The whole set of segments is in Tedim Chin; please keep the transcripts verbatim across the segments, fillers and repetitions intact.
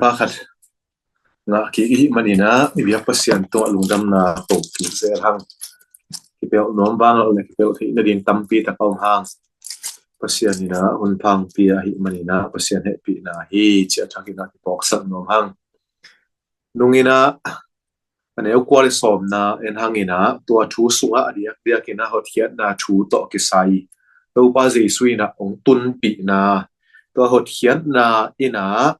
Pakhat ngah kik i hih maninah i biak Pasian tungah lungdamna ko kik zel hang. Kipelh nuam vang lo le kipelh theih nading tampi tak a om hang. Pasian inah hun phangpi a hih maninah Pasian hehpihna hi ci a thakinah kipawksak nuam hang. Nunginah a neu kua le sawmna en hanginah tua thu sungah a diakdiakinah hotkhiatna thu tawh kisai Topa Jesu inah hong tunpihna, tua hotkhiatna inah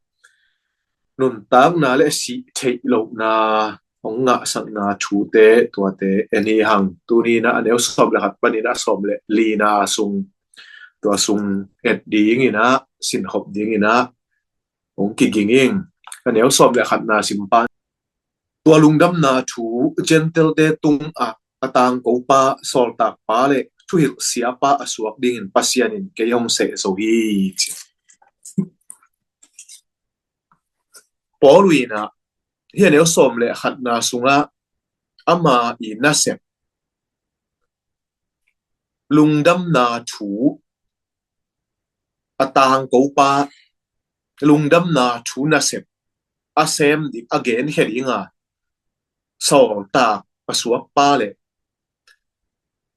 nuntakna le sih theih lohna hong ngahsakna thute tuate en hi hang. Tuninah a neu sawm le khat paninah sawm le lina sung, tua sung et dinginah sinkhop dinginah hong kiging ing. A neu sawm le khatna simpan tua lungdamna thu Gentile-te tungah a tangkopa, sawltakpa le thuhilh siapa a suak dingin Pasian in kei hong seh zo hi ci. Paul inah hih a neu sawm le khatna sungah ama i nasep lungdamna thu a tangkopa lungdamna thu nasep a sem ding a genkhia dinga sawltak a suakpa le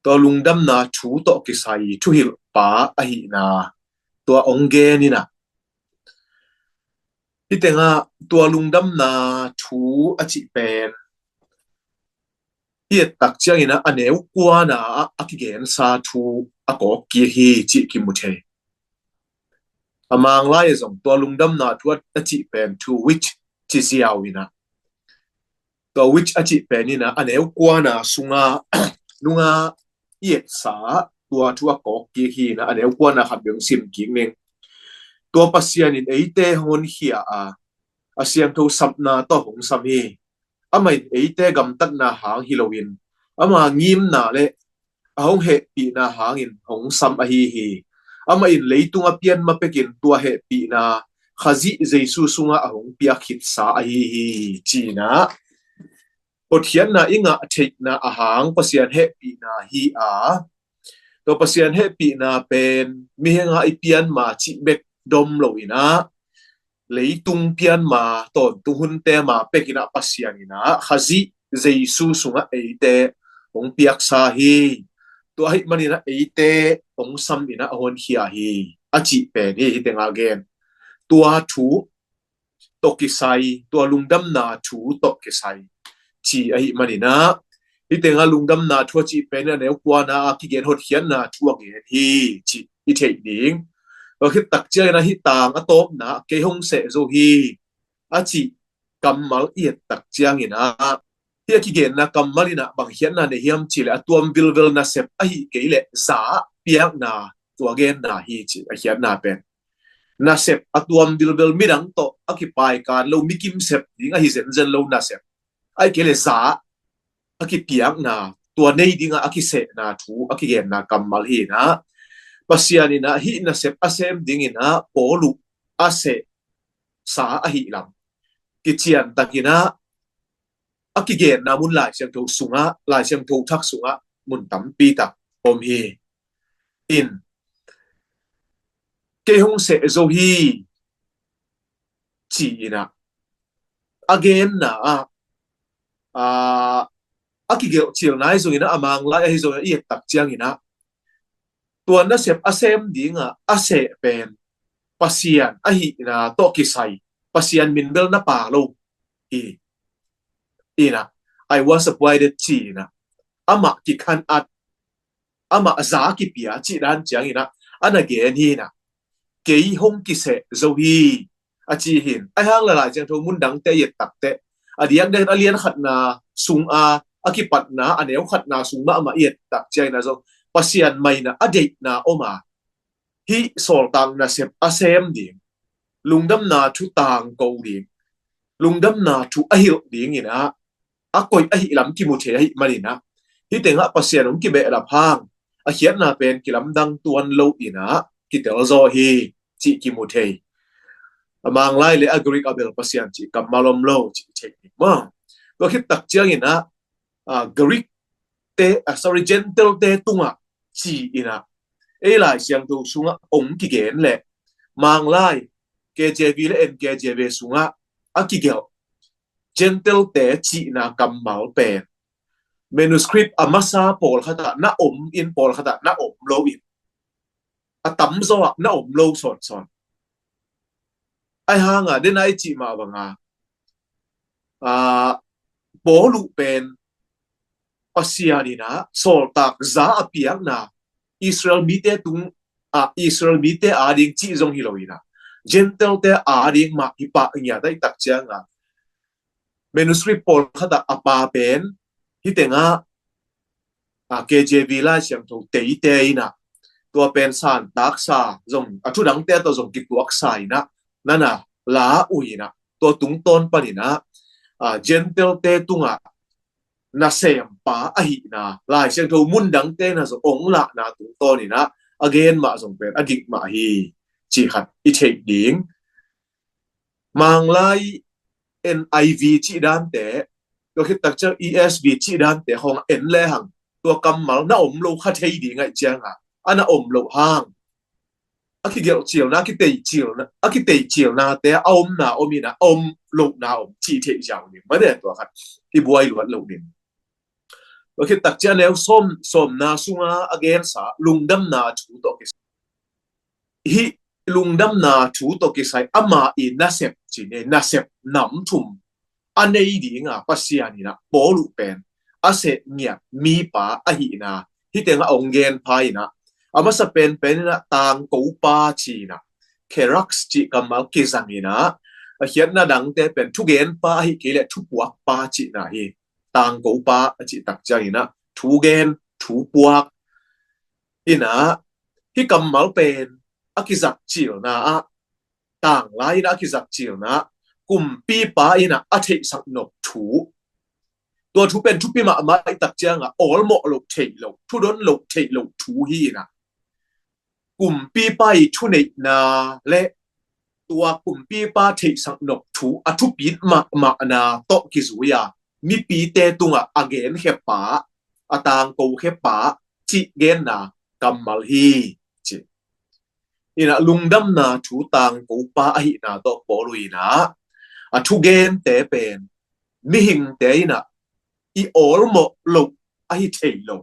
tua lungdamna thu tawh kisai thuhilhpa ahihna tua hong gen inah hih tengah tua lungdamna thu a cih pen i et tak cianginah a neu kuana ah a kigensa thu a kawk kik hi cih kimu thei. A Manglai a zong tua lungdamna thu a cih pen to which ci ziau inah tua which a cih pen inah a neu kuana sunga nunga i etsa tua thu a kawk kik hi inah a neu kuana khat beng sim kik ning. Tua Pasian in eite hong honkhia a a siangtho sapna tawh hong sam hi. Amah in eite gamtatna hang hi loin ama ngimna le a hong hehpihna hangin hong sam ahi hi. Amah in leitung a pian ma pekin tua hehpihna Khazih Jesu sungah a hong piak khitsa ahi hi. Cinah hotkhiatna i ngah theihna a hang Pasian hehpihna hi a, tua Pasian hehpihna pen mihenga i pianma cih bek dom lo inah leitung pianma tawntung hunte ma pekinah Pasian inah Khazih Jesu sungah eite hong piaksa hi. Tua ahih maninah eite hong sam inah a honkhia hi a cih pen hi. Hih tengah gen tua thu tawh kisai, tua lungdamna thu tawh kisai ci ahih maninah hih tengah lungdamna thu a cih pen a neu kuana a kigen hotkhiatna thu a gen hi cih i theih ding. Tua khit tak cianginah hih tang a tawpna kei hong seh zo hi a cih kammal i et tak cianginah hih a kigenna kammal inah bang khiatna nei hiam cih leh a tuam vilvel nasep ahih kei leh za piakna tua genna hi cih a khiatna pen. Nasep a tuam vilvel midang tawh a kipaikan lo, mikim sep ding ahi zenzen lo nasep ahih kei leh za a kipiakna, tua nei dingah a kisehna thu a kigenna kammal hi inah Pasian inah hih nasep a sem dinginah Paul uh a sehsa ahih lam kiciantakinah a kigenna mun Lai Siangtho sungah, Lai Siangtho thak sungah mun tampi tak om hi. In kei hong seh zo hi ci inah a genna ah a kigelh cil nai zonginah a Manglai ahi zonginah i et tak cianginah tua nasep a sem dingah a seh pen Pasian ahihna tawh kisai, Pasian min bel na pha lo hi inah, I was appointed ci inah amah kikhan at, amah za kipia cih dan cianginah a na gen hi inah kei hong kiseh zo hi a ci hi. Ahi hang leh Lai Siangtho mun dangte i et tak teh a diakdiak a lian khatna sunga a kipatna a neu khatna sung mahmah i et tak cianginah zong Pasian maina a deihna om a, hih sawltak nasep a sem ding, lungdamna thu tangko ding, lungdamna thu a hilh dinginah a koih ahih lam kimu thei ahih maninah hih tengah Pasian hong kibehlap hang a khiatna pen kilamdang tuan lo inah kitel zaw hi cih kimu thei. A Manglai le a Greek a bel Pasian cih kammal om lo cih thei ding maw? Tua khit tak cianginah a Greek te, a, sorry, Gentile te tungah ci inah ei Lai Siangtho sungah hong kigen leh Manglai K J V le N K J V sungah a kigelh Gentile-te cihna kammal pen manuscript a masa pawlkhat ah na om in, pawlkhat ah na om lo in, a tamzaw ah na om lo sawnsawn. Ahi hanga dena i cih mah banga, aa, Paul uh pen Pasian in ah sawltak za a piakna Israel mite tung, ah, Israel mite ading cih zong hi lo in ah, Gentile-te ading mah hi pah ngiat ahih tak ciangah, manuscript pawlkhat ah a pa pen hih tengah, ah, K J V Lai Siangtho teite in ah tua pen santaksa zong, a thudangte tawh zong kituaksa in ah, nana la uh in ah, tua tungtawn panin ah, ah, Gentile-te tungah nasempa ahihna Lai Siangtho mundangte na zong ong lahna tungtawn in ah a gen mah zong pen a dik mah hi, cih khat i theih ding. Manglai N I V cih dante, tua khit tak ciang E S V cih dante khawng en lehang, tua kammal na om lo kha thei ding ahih ciangah, a na om loh hang a kigelh cilna, a kitei cilna, a kitei cilnate a omna om in ah, a om lohna om cih theih ziau ning mah, tua khat i buai luat loh ning. Tua khit tak ciang a neu sawm, sawmna sunga a gensa lungdamna thu tawh kisai, hih lungdamna thu tawh kisai ama i nasep cih ni, nasep nam thum a nei dinga Pasian in ah Paul uh pen a seh ngiat mipa ahihna hih tengah ong gen pha in ah, a masa penpen in ah tangkopa ci in ah, kherakx cih kammal kizang in ah, a khiatna dangte pen thugenpa ahih kei leh thupuakpa cihna hi. Tangkopa a cih tak ciang in ah thugen, thupuak in ah, hih kammal pen a kizat cilna ah, tanglai in ah a kizat cilna ah, kumpipa in ah a theihsak nop thu, tua thu pen thupi mahmah ahih tak ciangah awlmawh loh theih loh, thudon loh theih loh thu hi in ah, kumpipa i thuneihna le tua kumpipa theihsak nop thu a thupit mahmahna tawh kizui a, mipite tungah a genkhia pa, a tangkokhia pa cih genna kammal hi, ci. In ah lungdamna thu tangkopa ahihna tawh Paul uh in ah a thugente pen mihingte in ah i awlmawh loh ahi thei lo,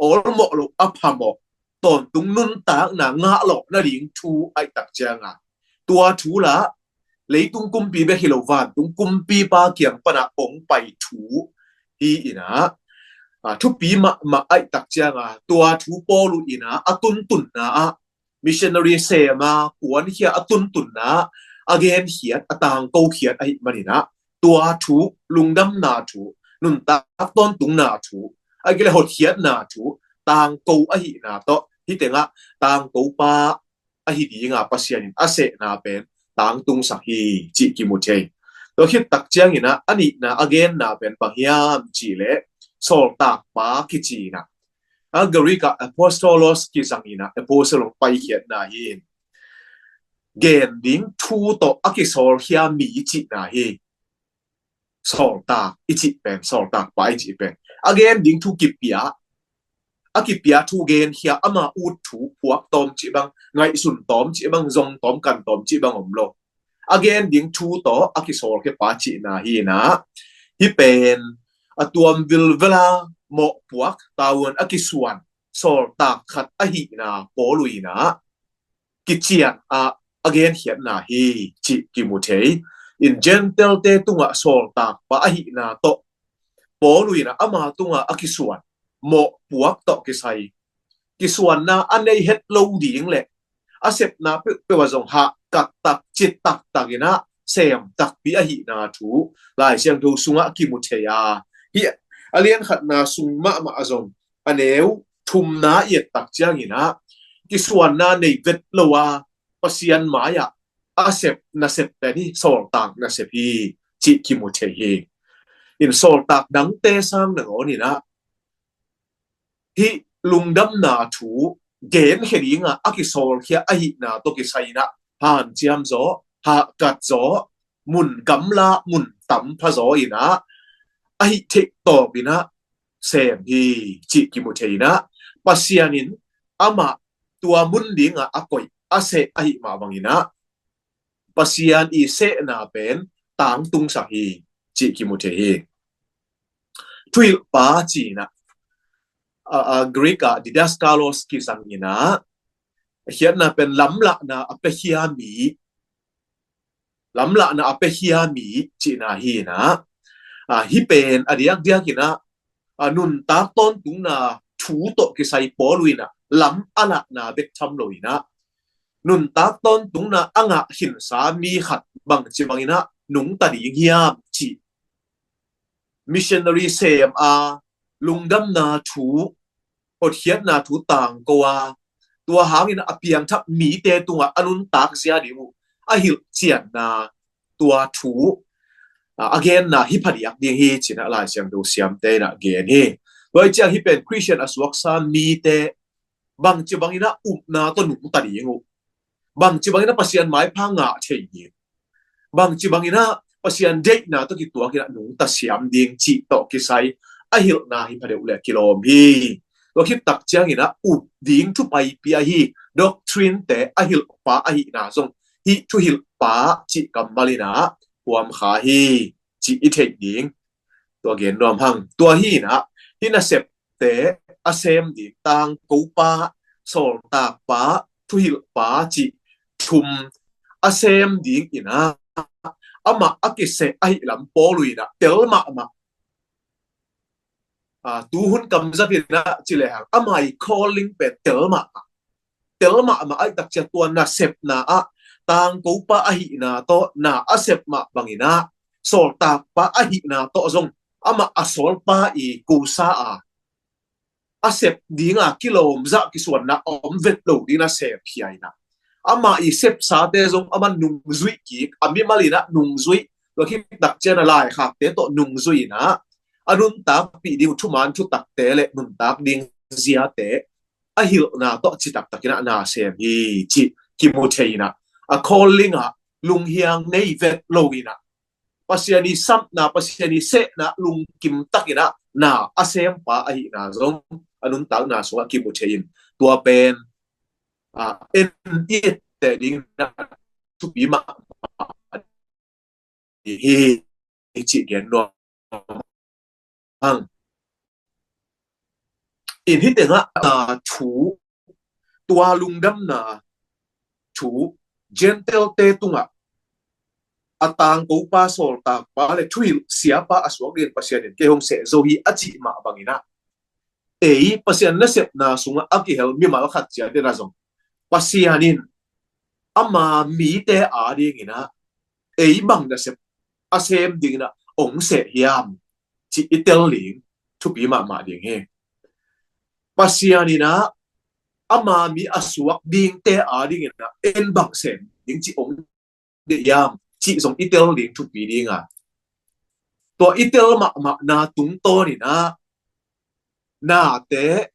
awlmawh loh a phamawh, tawntung nuntakna ngahlawh nading thu ahih tak ciangah, tua thu lah leitung kumpi bek hi lo, vantung kumpipa kiang panah ong pai thu hi in ah, a thupi mahmah ahih tak ciangah, tua thu Paul uh in ah a tuntunna ah, missionary sem a kuankhia a tuntunna ah a genkhiat, a tangkokhiat ahih manin ah, tua thu, lungdamna thu, nuntak tawntungna thu, ahih kei leh hotkhiatna thu, tangko ahihna tawh hih tengah tangkopa ahi dinga Pasian in a sehna pen tangtungsak hi, cih kimu thei. Tua khit tak ciang in ah a nihna a genna pen bang hiam cih leh, sawltakpa kici in ah, a Greek ah apostolos kizang in ah, apostle hong paikhiatna hi in, gen ding thu tawh a kisawlkhia mi cihna hi. Sawltak i cih pen, sawltakpa i cih pen, a gen ding thu kipia, a kipia thu genkhia, ama ut thu phuak tawm cih bang, ngaihsun tawm cih bang, zong tawm, kan tawm cih bang om lo. A gen ding thu tawh a kisawlkhia pa cihna hi in ah, hih pen a tuam vilvel a mawhpuak, tavuan a kisuan sawltak khat ahihna Paul uh in ah kician ah a genkhiatna hi, cih kimu thei. In Gentile-te tungah sawltakpa ahihna tawh Paul uh in ah ama tungah a kisuan mawhpuak tawh kisai, kisuanna a nei het lo ding le a sepna peuhpeuh ah zong hahkat tak, cit taktak in ah sem takpi ahihna thu Lai Siangtho sungah kimu thei a, hih a lian khatna sung mahmah ah zong a neu thumna i et tak ciang in ah, kisuanna nei vet lo a Pasian mai-ah a sep nasep pen hi, sawltak nasep hi, cih kimu thei hi. In sawltak dangte sang nangawn in ah hih lungdamna thu genkhia dinga a kisawlkhia ahihna tawh kisai in ah hanciam zaw, hahkat zaw, mun gamla, mun tampha zaw in ah a hih theih tawp in ah sem hi, cih kimu thei in ah, Pasian in amah tua mun dingah a koih, a seh ahih mah bangin ah, Pasian i sehna pen tangtungsak hi, cih kimu thei hi. Thuhilhpa cih in ah, a, a, Greek ah didaskalos kizang in ah, a khiatna pen lamlahna a piakhia mi, lamlahna a piakhia mi cihna hi in ah, a, hih pen a diakdiak in ah, a, nuntak tawntungna thu tawh kisai Paul in ah lam a lahna bek tham lo in ah, nuntak tawntungna a ngah khinsa mi khat bangci bangin ah nungta ding hiam cih missionary sem a, lungdamna thu, hotkhiatna thu tangko a, tua hangin a piangthak mite tungah a nuntak zia ding uh a hilhcianna, tua thu, a, a genna hi phadiak ding hi, ci-in ah Lai Siangtho siamte in ah gen hi. Tua hi ciang hih pen Khristian a suaksa mite bangci bangin ah upna tawh nungta ding uh, bangci bangin ah Pasian maipha ngah thei ding, bangci bangin ah Pasian deihna tawh kituak in ah nungta siam ding cih tawh kisai a hilhna hi phadeuh le kilawm hi. Tua khit tak ciangin ah up ding thu paipi ahi doctrine-te a hilhpa ahihna zong hih thuhilhpa cih kammal in ah huam kha hi, cih i theih ding. Tua gen nuam hang. Tua hi in ah, hih nasepte a sem ding, tangkopa, sawltakpa, thuhilhpa cih thum a sem ding in ah, amah a kiseh ahih lam Paul in ah tel mahmah. A, tuhun kamzat in ah ci lehang, amah i calling pen tel mahmah. Tel mahmah ahih tak ciang tua nasepna ah, tangkopa ahihna tawh na a sep mah bangin ah, sawltakpa ahihna tawh zong amah a sawlpa i kusa a, a sep dinga kilawm zah kisuanna a om vet lo ding nasep hi a in ah, amah i sepsate zong amah nungzuih kik, a mimal in ah nungzuih, tua khit tak ciang a laikhakte tawh nungzuih in ah, a nuntakpih ding uh thuman thutakte le nuntak ding ziate a hilhna tawh citak takin ah na sem hi, cih kimu thei in ah, a calling ah lunghiang nei vet lo in ah, Pasian i sapna, Pasian i sehna lungkim takin ah na a sempa ahihna zong a nuntakna sungah kimu thei in, tua pen, a, en i etteh ding in ah thupi mahmah hi, cih gen nuam hang. In hih tengah, a, thu, tua lungdamna thu, Gentile-te tungah a tangkopa, sawltakpa le thuhilh siapa a suak dingin Pasian in kei hong seh zo hi a cih mah bangin ah, ei Pasian nasepna sungah a kihel mimal khat ciat in ah zong, Pasian in ama mite adingin ah ei bang nasep a sem dingin ah hong seh hiam, cih i tel ding thupi mahmah ding hi. Pasian in ah ama mi a suak dingte adingin ah en bang sem ding cih hong deih hiam, cih zong i tel ding thupi ding a. Tua i tel mahmahna tungtawn in ah, nate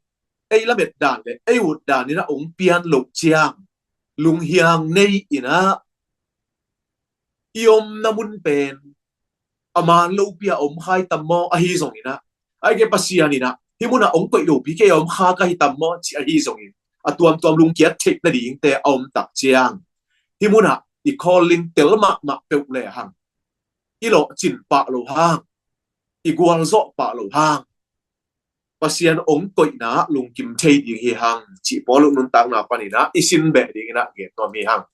ei lamet dan le ei ut dan in ah hong pian loh ciang, lunghiang nei in ah, i omna mun pen a man lopi a om kha i tam maw, ahi zongin ah, ahih kei leh Pasian in ah hih munah hong koih lopi kei a om kha ka hi tam maw, cih ahi zongin, a tuamtuam lungkiat theih nadingte a om tak ciang, hih munah i calling tel mahmah peuh le hang, i lawhcin pah lo hang, i gualzawh pah lo hang, Pasian hong koihna lungkim thei ding hi hang, cih Paul nuntakna panin ah i sin beh dingin ah gen nuam hi hang.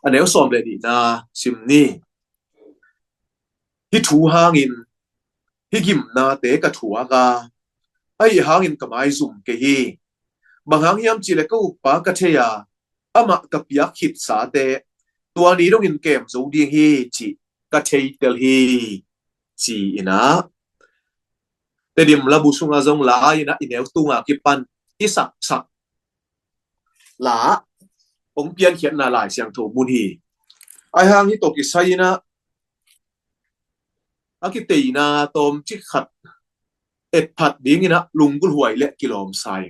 A neu sawm le nihna sim ni. Hih thu hangin hih gimnate ka thuak a, ahih hangin ka maizum kei hi. Bang hang hiam cih leh ka ukpa ka thei a, amah ka piak khitsate tua ni dongin kem zo ding hi, cih ka theitel hi, ci-in ah Tedim labu sungah zong la in ah i neu tunga kipan i saksak la hong piankhiatna Lai Siangtho mun hi. Ahih hang hih tawh kisai in ah a kiteina tawmcik khat etphat dingin ah lunggulhhuai le kilawmsa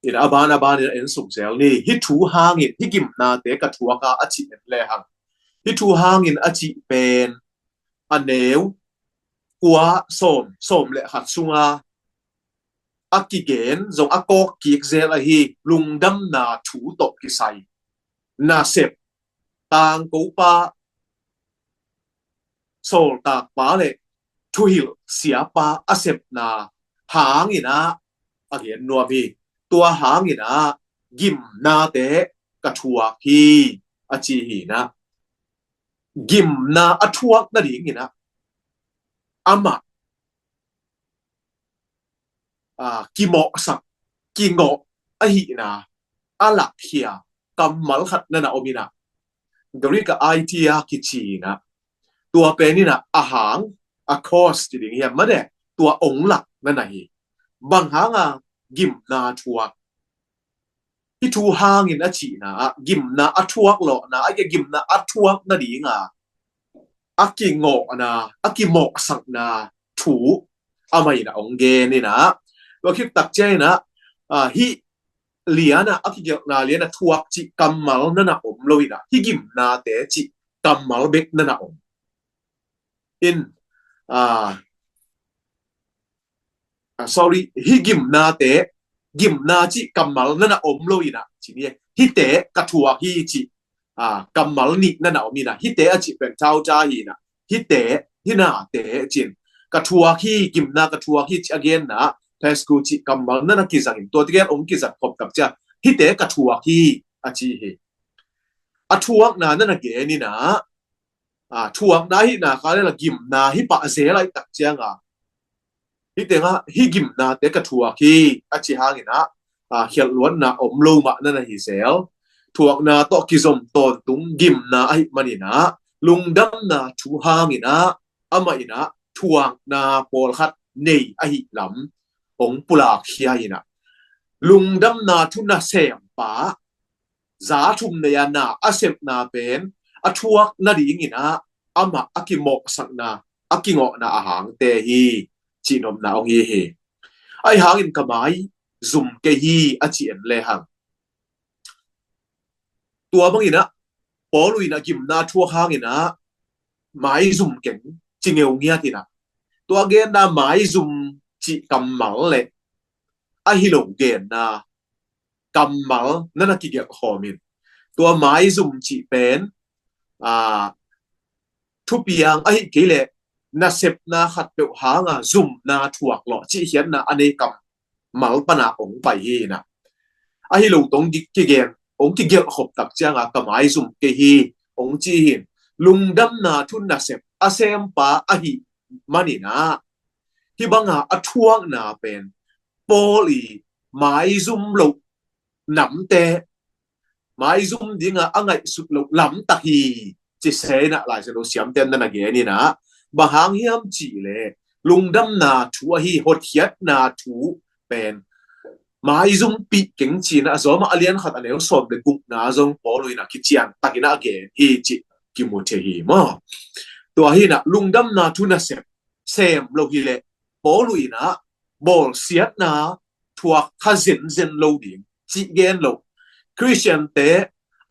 in, a ban a ban in ah en suk zel ni. Hih thu hangin hih gimnate ka thuak a, a cih en le hang, hih thu hangin a cih pen a neu kua, sawm, sawm le khat sunga a kigen zong a kawk kik zel ahi lungdamna thu tawh kisai nasep, tangkopa, sawltakpa le thuhilh siapa a sepna hangin ah a gen nuam hi. Tua hangin ah gimnate ka thuak hi a ci hi. Na gimna a thuak nadingin ah amah a, kimawhsak, kingawh ahihna a lakkhia kammal khat na na om in ah, Greek a aitia kici in ah, tua pen in ah a hang, a cause ci ding hiam mah de, tua ong lak na na hi. Bang hanga gimna thuak? Hih thu hangin a cihna ah gimna a thuak lawhna, a gimna a thuak nadinga a kingawhna, a kimawhsakna thu amah in ah ong gen in ah, tua khit tak ciangin ah, a, hih lianah, a kigelhna lianah thuak cih kammal na na om lo in ah, hih gimnate cih kammal bek na na om in, a, a, sorry, hih gimnate, gimna cih kammal na na om lo in ah, ci ni, hihte ka thuak hi cih, a, kammal nih na na om in ah, hihte a cih pen tauta hi in ah, hihte, hih nate cin, ka thuak hi, gimna ka thuak hi cih a genna pasku cih kammal na na kizang in, tua tigen ong kizang khop tak ciang hihte ka thuak hi a ci hi. A thuakna na na gen in ah, a, thuakna hihna kha le la gimna hi pah zel a, hih tak cianga hih tengah hih gimnate ka thuak hi a ci hangin ah, a, khialhluatna om lo mah na na hi zel. Thuakna tawh kizom tawntung gimna ahih manin ah lungdamna thu hangin ah amah in ah thuakna pawlkhat nei ahih lam ong pulakkhia in ah, lungdamna thu nasempa za thum nei a na a sepna pen a thuak nadingin ah amah a kimawhsakna, a kingawhna a hangte hi, cihnopna ong hi hi. Ahi hangin ka mai zum kei hi a ci en le hang, tua bangin ah Paul in ah gimna thuak hangin ah mai zum keng ci ngeu ngiat in ah, tua genna mai zum cih kammal le a hi lo genna kammal na na kigelh khawm in, tua mai zum cih pen, a, thupiang ahih kei leh nasepna khatpeuh hanga zumna thuak lawh cih khiatna a nei kammal pana ong pai hi in ah, a hi lo tawh ong ki-, kigen, ong kigelh khop tak cianga ka mai zum kei hi ong ci hi in, lungdamna thu nasep a sempa ahih manin ah hih banga a thuakna pen Paul i mai zum loh namte, mai zum dinga a ngaihsut loh lamtak hi ci se in ah Lai Siangtho siamten na na gen in ah, bang hang hiam cih leh lungdamna thu ahi, hotkhiatna thu pen mai zum pih keng ci in ah, a zawmah a lian khat a neu sawm le gukna zong Paul in ah kician takin ah a gen hi cih kimu thei hi maw. Tua hi in ah lungdamna thu nasep sem lo hi leh Paul in ah bawlsiatna thuak kha zenzen lo ding cih gen lo. Khristiante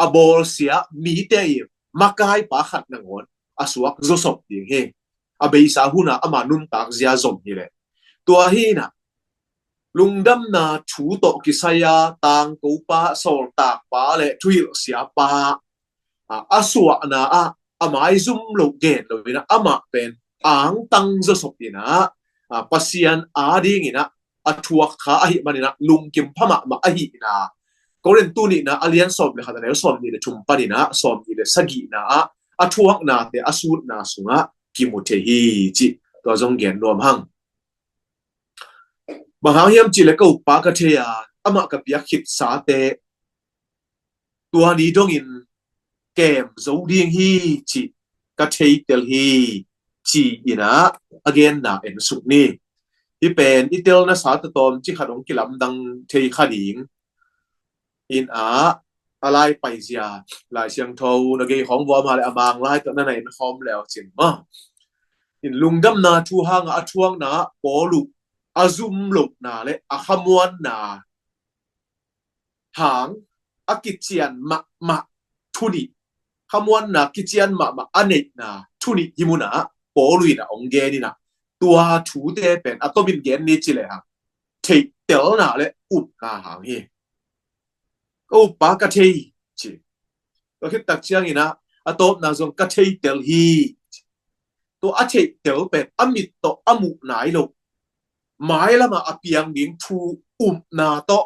a bawlsia mite i makaipa khat nangawn a suak zawsop ding hi. A beisa hunah ama nuntak zia zom hi leh. Tua hi in ah lungdamna thu tawh kisai-a tangkopa, sawltakpa le thuhilhsiapa, a, a suahna ah a maizum loh gen lo in ah amah pen angtang zawsop in ah, a, Pasian adingin ah a thuak kha ahih manin ah lungkim pha mahmah ahihna Korin tu nihna a lian sawm le khat a neu sawm nih le thum panin ah sawm nih le sagihna ah a thuaknate a sutna sungah kimu thei hi cih tua zong gen nuam hang. Bang hang hiam cih leh ka uppa ka thei a, amah ka piak khitsate tua ni dongin kem zo ding hi cih ka theitel hi ci in ah a genna en suk ni. Hih pen i telna sa tatawm ci khat hong kilamdang thei kha ding in ah, a lai paizia Lai Siangtho na gei khawng vuam a le a mang lai tawh na na en khawm leu cin maw. In lungdamna thu hanga a thuakna ah Paul uh a zum lohna le a khamuanna hang a kician mahmah thu nih, khamuanna kician mahmah a neihna thu nih hih munah Paul in ah hong gen in ah, tua thute pen a tomin gen ni ci le hang theihtelna le upna hang hi. Ka uppa ka thei ci. Tua khit tak ciangin ah a tawpna zong ka theitel hi. tua a theihtel pen a mit tawh a muh nai lo, mailamah a piang ding thu upna tawh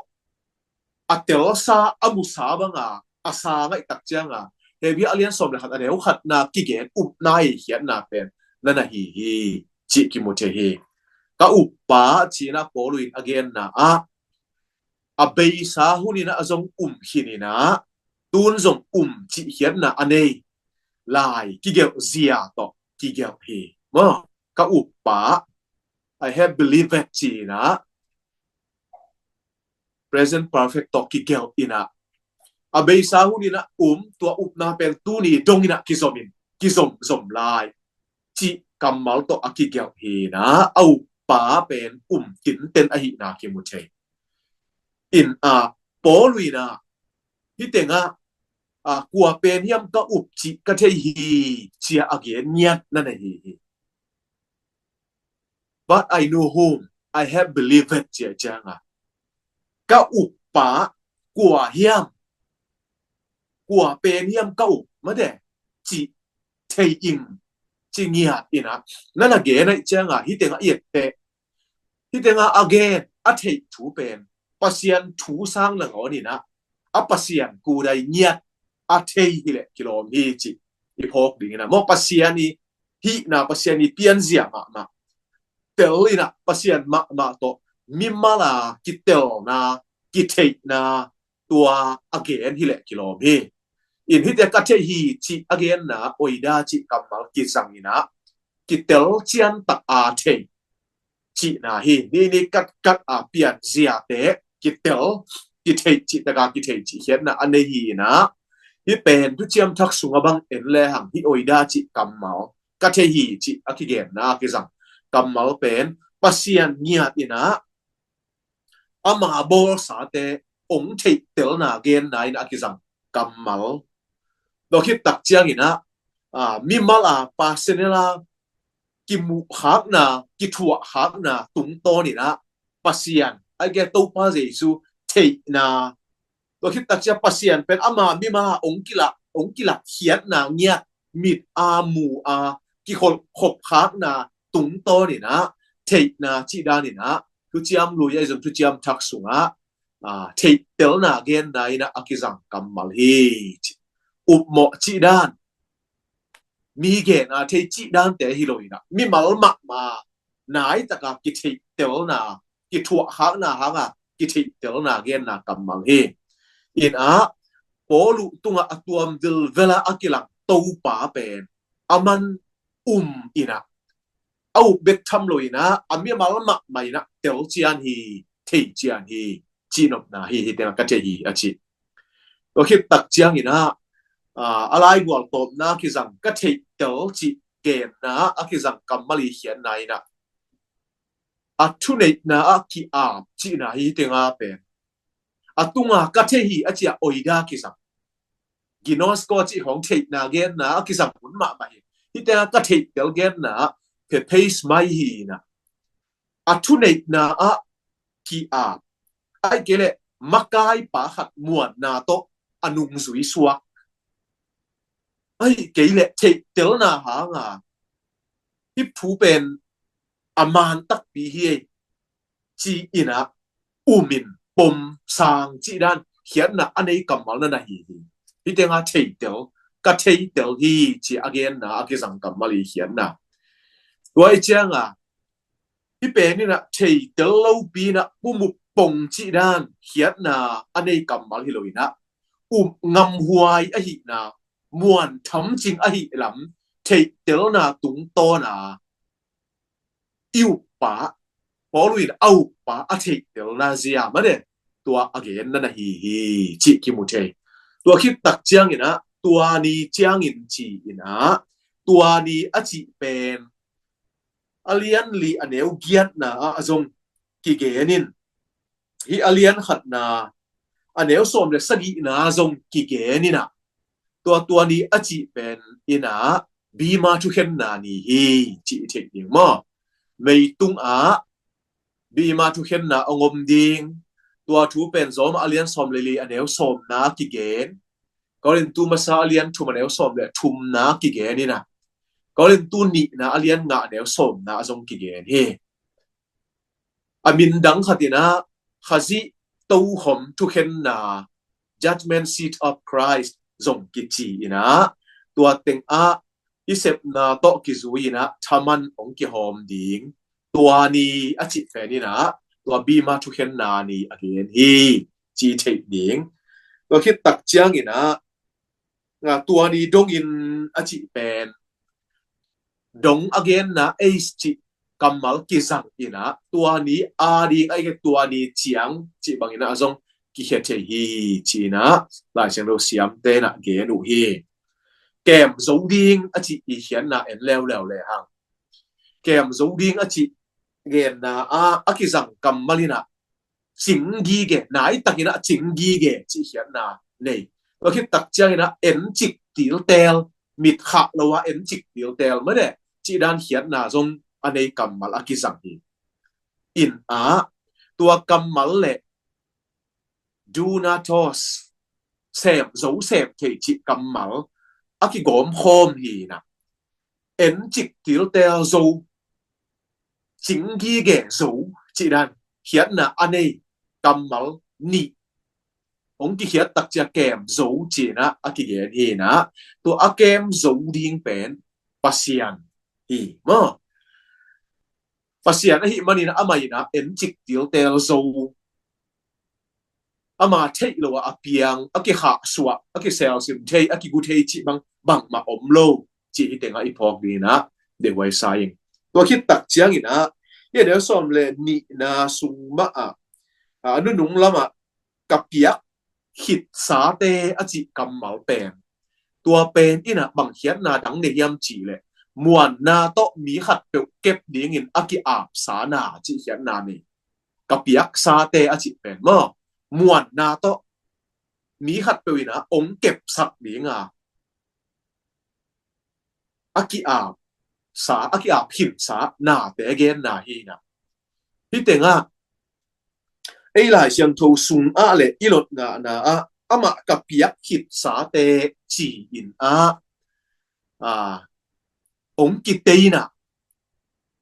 a telsa a musa banga a sa ngaihtak cianga, Hebru a lian sawm le khat a neu khatna kigen upna i khiatna pen na na hi hi, cih kimu thei hi. Ka uppa cina Paul in a genna ah a beisa huninah a zong um khininah tun zong um cih khiatna a nei lai kigelh zia tawh kigelh hi. Maw, ka uppa, I have believed cinah present perfect tawh kigelh inah a beisa huninah um, tua upna pen tuni donginah kizomin kizomzom lai cih kammal tawh a kigelh hinah a uppa pen um tinten ahihna kimu thei. In a Paul inah hih tengah a kua pen hiam ka up cih ka thei hi cia a gen ngiat na na hi hi. But I know whom I have believed cia cianga ka uppa kua hiam, kua pen hiam ka up mate cih thei ing ci ngiat inah na na gen aih cianga hih tengah i etteh hih tengah a gen a theih thu pen Pasian thu sang nangawn inah a Pasian kudai ngiat a thei hileh kilawm hi cih i phawk dinginah maw Pasian i hihna Pasian i pianzia mahmah tel inah Pasian mahmah tawh mimala kitelna kitheihna tua a gen hileh kilawm hi. In hihte ka thei hi cih a genna oida cih kammal kizang inah kitel ciantak a thei cihna hi. Nini katkat a pianziate kitel kitheih cihtaka kitheih cih khiatna a nei hi inah hih pen thuciam thak sunga bang en lehang hih oida cih kammal ka thei hi cih a kigenna a kizang kammal pen Pasian ngiat inah ama bawlsate ong theihtelna genna inah a kizang kammal. Tua khittak cianginah a mimal a personal a kimuhkhakna kithuahkhakna tungtawn inah Pasian a ke Topa Jesu theihna. Tua khittak ciang Pasian pen ama mimal a ong kilak ong kilak khiatna ngiat mit a mu a kikhol khopkhakna tungtawn inah theihna cih dan inah thuciam lui a i zong thuciam thak sungah a theihtelna genna inah a kizang kammal hi. Upmawh cih dan mi gen a thei cih dante hi lo inah mimal mahmah naitaka kitheihtelna kithuahkhakna hanga kitheihtelna genna kammal hi. Inah Paul uh tungah a tuam vilvela a kilang Topa pen a man um inah a up bek tham lo inah a mimal mahmah inah tel cian hi thei cian hi cihnopna hi hi tengah ka thei hi a ci. Tua khittak cianginah a laigual tawpna kizang ka theihtel cih genna a kizang kammal i khiatna inah a thuneihna a ki-ap cihna hi tenga pen a tunga ka thei hi a cia oida kizang ginosko cih hong theihna genna a kizang hun mahmah hi. Hi tenga ka theihtel genna phepeis mai hi inah a thuneihna ah ki-ap ai kei leh makaipa khat muanna tawh a nungzui suak ai kei leh theihtelna hanga hih thu pen a man takpi hi ei ci inah umin pom sang cih dan khiatna a nei kammal na na hi hi. Hi tenga theitel ka theitel hi ci a genna a kizang kammal i khiatna. Tua i cianga hih pen inah theitel lopi inah pumup pong cih dan khiatna a nei kammal hi lo inah um ngamhuai ahihna muan thamcing ahih lam theihtelna tungtawna i uppa Paul in a uppa a theihtelna zia mane tua a genna na hi hi cih kimu thei. Tua khittak cianginah tua ni ciangin ci inah tua ni a cih pen a lian li a neu giatna ah a zong kigenin hi a lian khatna a neu sawm le sagihna zong kigeninah tua tua ni a cih pen inah bima thukhenna ni hi cih i theih ding maw? Meitung ah bima thukhenna a ngom ding. Tua thu pen Rom a lian sawm le li a neu sawmna kigen. Korintu masa a lian thum a neu sawm le thumna kigen inah Korintu nihna a lian nga a neu sawmna ah zong kigen hi. A min dang khat in ah Khazih tokhom thukhenna, Judgment Seat of Christ zong kici in ah, tua teng ah i sepna tawh kizui in ah thaman hong kihawm ding. Tua ni a cih pen in ah tua bima thukhenna ni a gen hi, ci theih ding. Tua khit tak ciangin ah, tua ni dongin a cih pen dong a genna age cih kammal kizang in ah, tua ni a ding a, tua ni ciang cih bangin ah zong kikhia thei hi, ci in ah Lai Siangtho siamte in ah gen uh hi. Kem zo ding a cih i khiatna en leuleu le hang, kem zo ding a cih genna ah a kizang kammal in ah cing gige, nai takin ah cing gige cih khiatna nei. Tua khit tak ciangin ah encik tiltel, mit khah lo ah encik tiltel mah le cih dan khiatna zong a nei kammal a kizang hi. In ah tua kammal le dunatos, sem zo sem thei cih kammal a kigawm khawm hi in ah, encik tiltel zo, cing gige zo cih dan khiatna a nei kammal nih hong kikhiat tak ciang kem zo ci in ah a kigen hi in ah, tua a kem zo ding pen Pasian hi maw. Pasian ahih manin ah amah in ah encik tiltel zo, ama theih lo ah a piang, a kikhahsuah, a kiselsim thei, a kigu thei cih bang bangmah om lo cih hih tengah i phawk ding in ah deihhuai sa ing. Tua khit tak ciangin ah hih a neu sawm le nihna sung mah ah, a nunung lamah ka piak khitsate a cih kammal pen, tua pen in ah bang khiatna dang nei hiam cih leh, muanna tawh mi khatpeuh kep dingin a ki-apsa na cih khiatna nei. Ka piaksate a cih pen maw, muanna tawh mi khatpeuh in ah hong kepsak ding a, a ki-apsa, a ki-ap khinsa nate genna hi in ah, hih tengah ei Lai Siangtho sungah le i lot ngahna ah amah ka piak khitsate ci in ah, a, hong kitei in ah,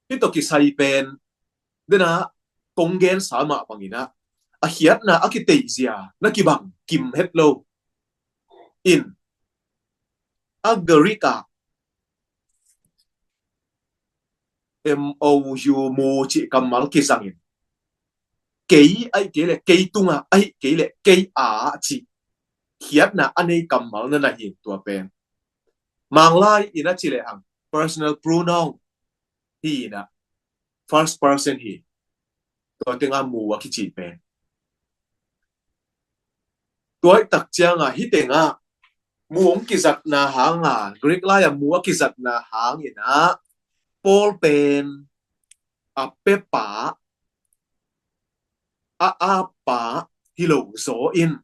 hih tawh kisai pen den ah kong gensa mah bangin ah a khiatna a kiteizia na kibang kim het lo. In a Greek ah M O U mu cih kammal kizangin, kei ahih kei leh kei tungah, ahih kei leh kei a cih khiatna a nei kammal na na hi tua pen. Manglai in a cih leh hang personal pronoun hi in ah, first person hi. Tua tengah mu a kici pen. Tua hih tak ciangah hih tengah mu hong kizatna hangah, Greek lai ah mu a kizatna hangin ah Paul pen a pepa, a apa hi lo zaw in,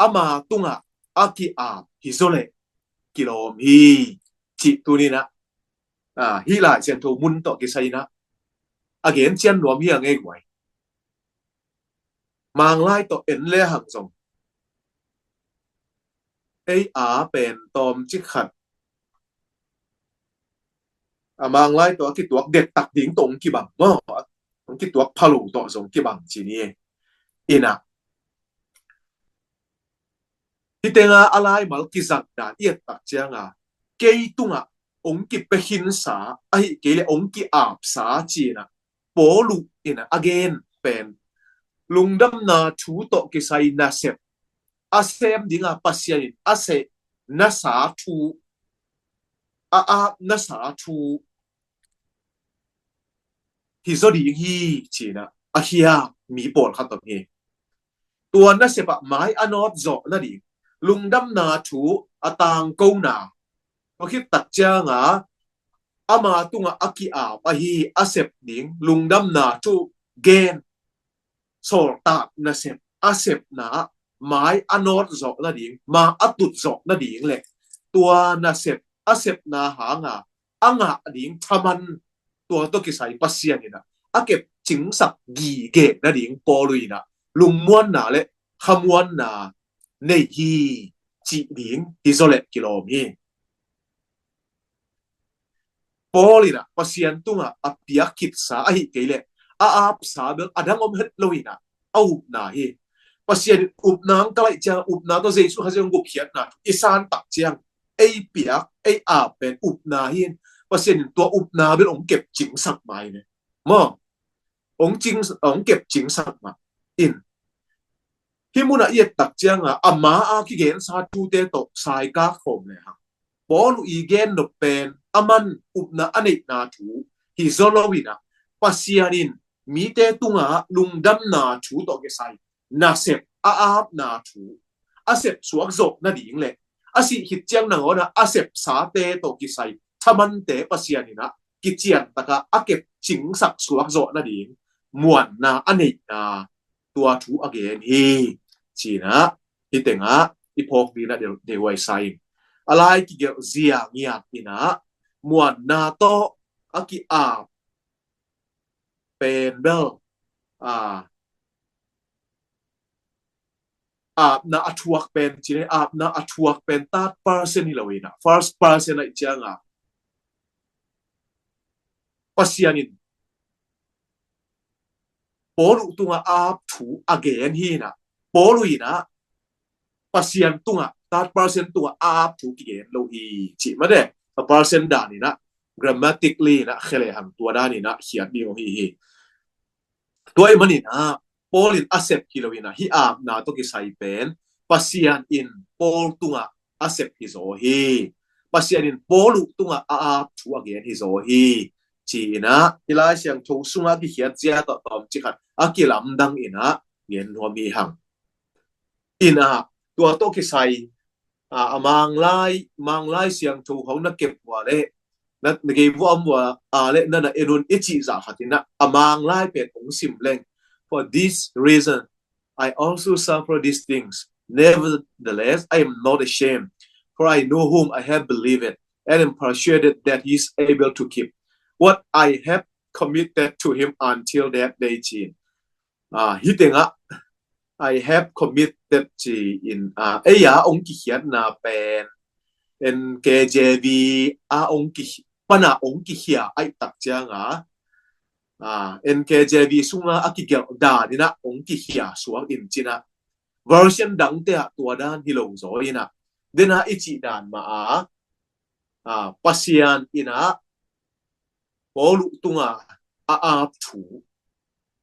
ama tungah a ki-ap hi zaw leh kilawm hi, cih tuni in ah, a, hih Lai Siangtho mun tawh kisai in ah a gen cian nuam hi a ngei guai. Manglai tawh en le hang zong ei a pen tawmcik khat a Manglai tawh a kituak dektak ding tawh hong kibang maw, hong kituak phalo tawh zong kibang ci ni. In ah hih tengah a laimal kizang dan i et tak ciangah, kei tungah hong kipia khinsa, ahih kei leh hong ki-apsa ci in ah Paul in ah a gen pen, lungdamna thu tawh kisai nasep a sem dingah Pasian in a seh nasa thu, a ap nasa thu hi zaw ding hi ci in ah a khia mi pawlkhat om hi. Tua nasep ah mai a nawt zawh nading, lungdamna thu a tangkona, tua khit tak ciangah ama tungah a ki-ap ahi a sep ding lungdamna thu gen, sawltak nasep a sepna ah mai a nawt zawh nading, ma a tut zawh nading leh tua nasep a sepna hangah a ngah ding thaman, tua tawh kisai Pasian in ah a kepcingsak gige nading Paul in ah lungmuanna le khamuanna nei hi, cih ding hi zaw leh kilawm hi. Paul in ah Pasian tungah a piak khitsa ahi kei leh a apsa bel a dang om het lo in ah a upna hi. Pasian in upna ang ka laih ciang upna tawh Jesu Khazih hong gupkhiatna thu i san tak ciang ei piak ei ap pen upna hi in Pasian in tua upna bel hong kep cingsak mai ne maw? Hong cing, hong kep cingsak mah in. Hih munah i et tak cianga ama a kigensa thute tawh saikak khawm le hang Paul uh i gen nop pen a man upna a neihna thu hi zaw lo in ah Pasian in mite tungah lungdamna thu tawh kisai nasep a apna thu a sep suak zawh nading le a sih khit ciang nangawnah a sepsate tawh kisai thamante Pasian in ah kician takah a kep cingsak suak zawh nading muanna a neihna tua thu a gen hi. Cinah hih tengah i phawk dina deuhuai sa in a lai kigelh zia ngiat inah muanna tawh a ki-ap pen bel a apna a thuak pen cine apna a thuak pen third person hi lo inah first person aih cianga Pasian in Paul uh tungah a ap thu a gen hi inah Paul uh inah Pasian tungah third person tungah a ap thu kigen lo hi cih mate a person dan inah grammatically inah khele hang tua dan inah khiat ding hi hi. Tua ih maninah Paul in a sep hi lo inah hih apna tawh kisai pen Pasian in Paul tungah a sep hi zaw hi. Pasian in Paul uh tungah a ap thu a gen hi zaw hi. Ci inah i Lai Siangtho sungah kikhiat zia tawh tawmcik khat a kilamdang inah gen nuam hi hang. Inah tua tawh kisai a, a manglai manglai siangtho hong na kep vua le na gei vua om vua a le na na enun i cih zah khat inah a manglai pen hong sim leng. For this reason I also suffer these things. Nevertheless, I am not ashamed, for I know whom I have believed, and am persuaded that he is able to keep what I have committed to him until that day. Ci in a, hih tengah I have committed ci in a, ei a hong kikhiatna pen N K J V a hong ki pana hong kikhia aih tak cianga a, N K J V sunga a kigelh dan inah hong kikhia suak in cinah version dangte ah tua dan hi lo zaw inah dena i cih dan mah a, a Pasian inah Paul uh tunga a ap thu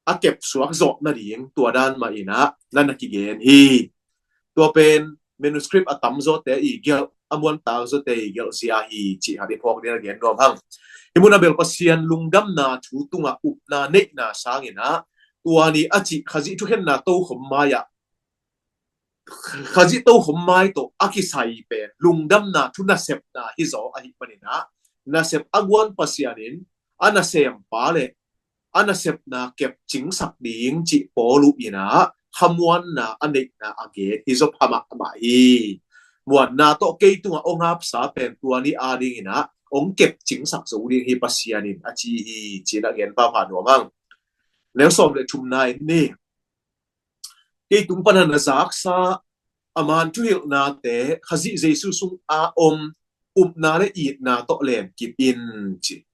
a kep suak zawh nading tua dan mah inah na na kigen hi. Tua pen manuscript a tamzawte i gelh a muantak zawte i gelh zia hi cih khat i phawk ding a gen nuam hang. Hih munah bel Pasian lungdamna thu tungah upna neihna sang inah tua ni a cih Khazih thukhenna tokhom mai-ah Khazih tokhom mai tawh a kisai pen lungdamna thu nasepna hi zaw ahih maninah nasep a guan Pasian in a nasempa le a nasepna kep cingsak ding cih Paul uh inah khamuanna a neihna a gen hi zaw phamah amah hi. Muanna tawh kei tungah hong apsa pen tua ni a ding inah hong kep cingsak zo ding hi Pasian in a ci hi. Cinah gen pha nuam hang. Neu sawm le thumna in ni. Kei tung pana na zaksa a man thuhilhnate Khazih Jesu sung a om upna le itna tawh lenkip in ci.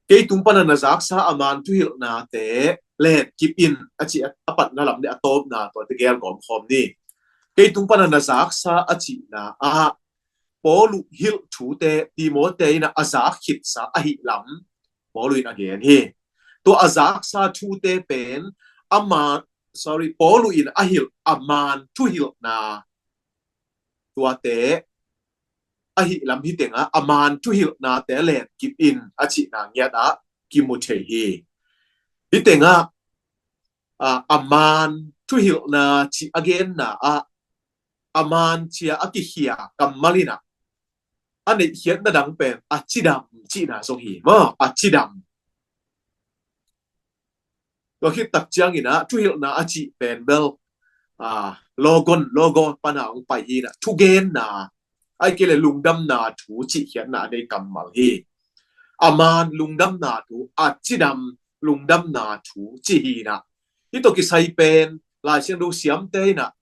Kei tung pana na zaksa a man thuhilhnate lenkip in a ci a patna lam le a tawpna tawh te gel gawm khawm ni. Kei tung pana na zaksa a cihna ah Paul uh hilh thute Timote inah a zak khitsa ahi lam Paul uh in a gen hi. Tua a zaksa thute pen a man, sorry, Paul uh in a hilh a man thuhilhna tuate ahi lam hih tengah a man thuhilhnate lenkip in a cihna ngiat ah kimu thei hi. Hih tengah a, a man thuhilhna cih a genna ah a man cia a kikhia kammal inah a neihkhiatna dang pen a cidam cihna zong hi maw? A cidam. Tua khit tak ciang inah thuhilhna a cih pen bel a, logon, logo pana hong pai hi inah thugenna ai kei le lungdamna thu cihkhiatna a nei kammal hi. A man lungdamna thu a cidam lungdamna thu ci hi inah hih tawh kisai pen Lai Siangtho siamte inah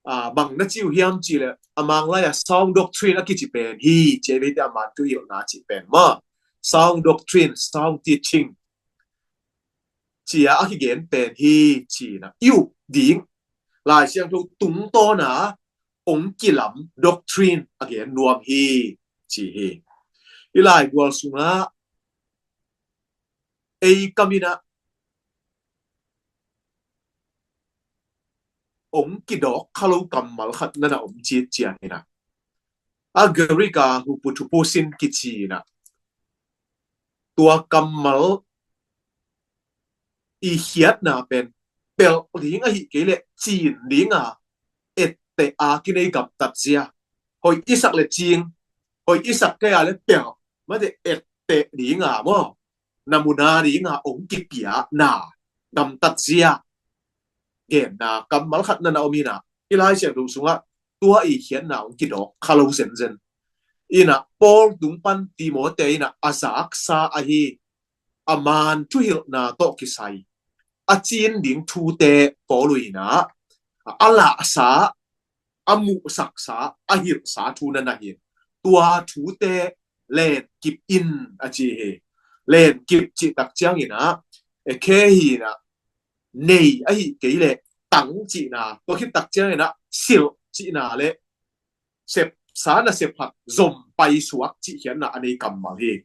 a, bang na ci uh hiam cih le a manglai a sound doctrine a kici pen hi. Ci a veite a man thuhilhna cih pen maw? sound doctrine, sound teaching, ci-a a kigen pen hi. Ci-in ah i up ding, Lai Siangtho tungtawna ong kilam doctrine a gen nuam hi, ci hi. I laigual sungah ei kam in ah ong kidawk kha lo kammal khat na na om citciang in ah, a Greek a huputupusin kici in ah, tua kammal i khiatna pen pelh ding ahih kei leh cin ding a, etteh a kinei gamtat zia. Hoih i sak leh cing, hoih i sak kei a leh pelh, mate etteh ding a maw, na muna ding a ong kipia na gamtat zia genna kammal khat na na om in ah, i Lai Siangtho sungah tua i khiatna ong kidawk kha lo zenzen. In ah Paul tung pan Timote in ah a zaksa ahi a maan thuhilhna tawh kisai a cin ding thute Paul in ah a lahsa, a muhsaksa, a hilhsa thu na na hi. Tua thute lenkip in a ci hi. Lenkip cih tak ciangin ah, e, khe hi in ah, nei ahih kei leh tang cihna, tua khit tak ciangin ah silh cihna leh sepsa na sep khat zom paisuak cih khiatna a nei kammal hi.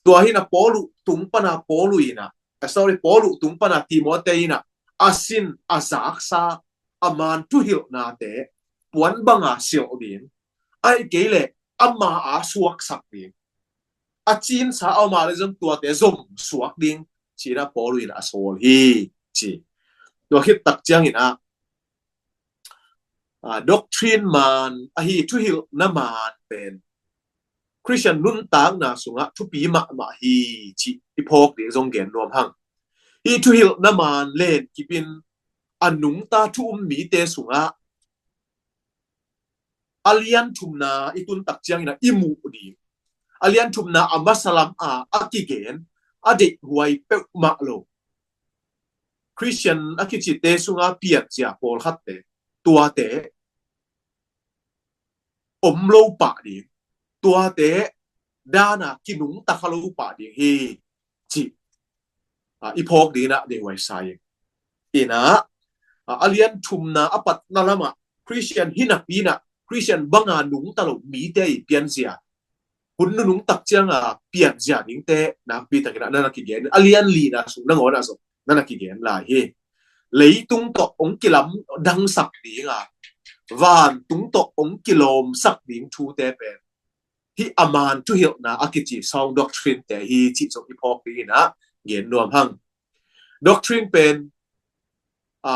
Tua hi in ah Paul tung pan a Paul in ah, eh, sorry, Paul tung pan a Timote in ah a sin, a zaksa, a maan thuhilhnate puan banga silh ding, ahih kei leh ama a suaksak ding, a cinsa a om a leh zong tuate zom suak ding, ci-in ah Paul in a sawl hi, ci. Tua khit tak ciangin ah, a, doctrine maan ahi thuhilhna maan pen Khristian nuntakna sungah thupi mahmah hi, cih i phawk ding zong gen nuam hang. Hih thuhilhna maan lenkip in a nungta thu um mite sungah a lian thumna i tun tak ciangin ah i muh ding, a lian thumna a masa lam a a kigen, a deihhuai peuhmah lo Khristian a kicite sunga pianzia pawlkhatte, tuate om lo pah ding, tuate dana kinungta kha lo pah ding hi, cih, a, i phawk ding in ah deihhuai sa ing. In ah, a, a lian thumna a patna lamah Khristian hi napi in ah Khristian banga nungta lo mite i pianzia, hun nunung tak cianga pianzia dingte nakpi takin ah na na kigen, a lian lina sung nangawn ah zong na na kigen lai hi. Leitung tawh ong kilamdangsak ding a, vantung tawh ong kilawmsak ding thute pen hih a maan thuhilhna a kici sound doctrine te hi, cih zong i phawk ding in ah gen nuam hang. Doctrine pen, a,